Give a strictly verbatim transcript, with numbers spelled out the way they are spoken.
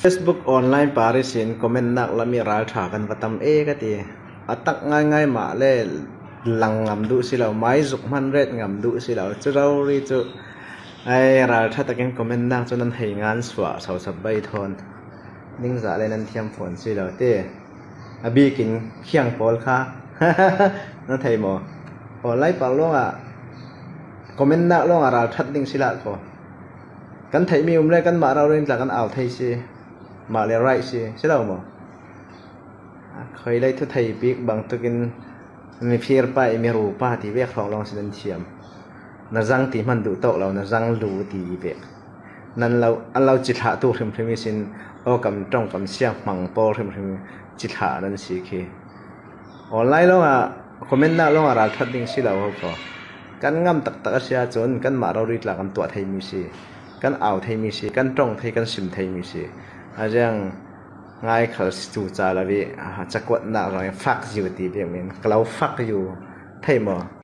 Facebook online par ihsin comment nak lam ih ralṭha kan va tam e ka ti. A tak ngaingai mah le lang ngam duh si lo, maizuk hman ret ngam duh si lo, cu rori cu ai ralṭha takin comment nak cu nan hei ngan suah sosap bai thawn. Ningzah le nan thiam fawn si lo ti. A bikin khiang pawl kha na thei maw? Online par lawngah comment nak lawngah ralṭhat ding si lah ko. Kan theihmi um le kanmah rori tla kan au thei si. Mah le right si, si lo maw? Khuilei thu thei bik bangtukin mi phirpa i mi rupa ti vek hrawng lawng si nan thiam. Na zang ti hman duh tawk lo, na zang lu ti vek. Nan lo, an lo cithlah tu hrimhrim ihsin aw kam ṭong kam siang hmang pawl hrimhrim cithlah nan si khi. Online lawngah comment nak lawngah ralṭhat ding si lo ho ko. Kan ngam taktak a si ahcun kanmah rori tla kan tuah theimi si, kan au theimi si, kan ṭong thei, kan sim theimi si. A ziang ngai khal si cu ca lo i, ah, cakuatnak zong in fuck you ti bik min ka lo fuck you thei maw?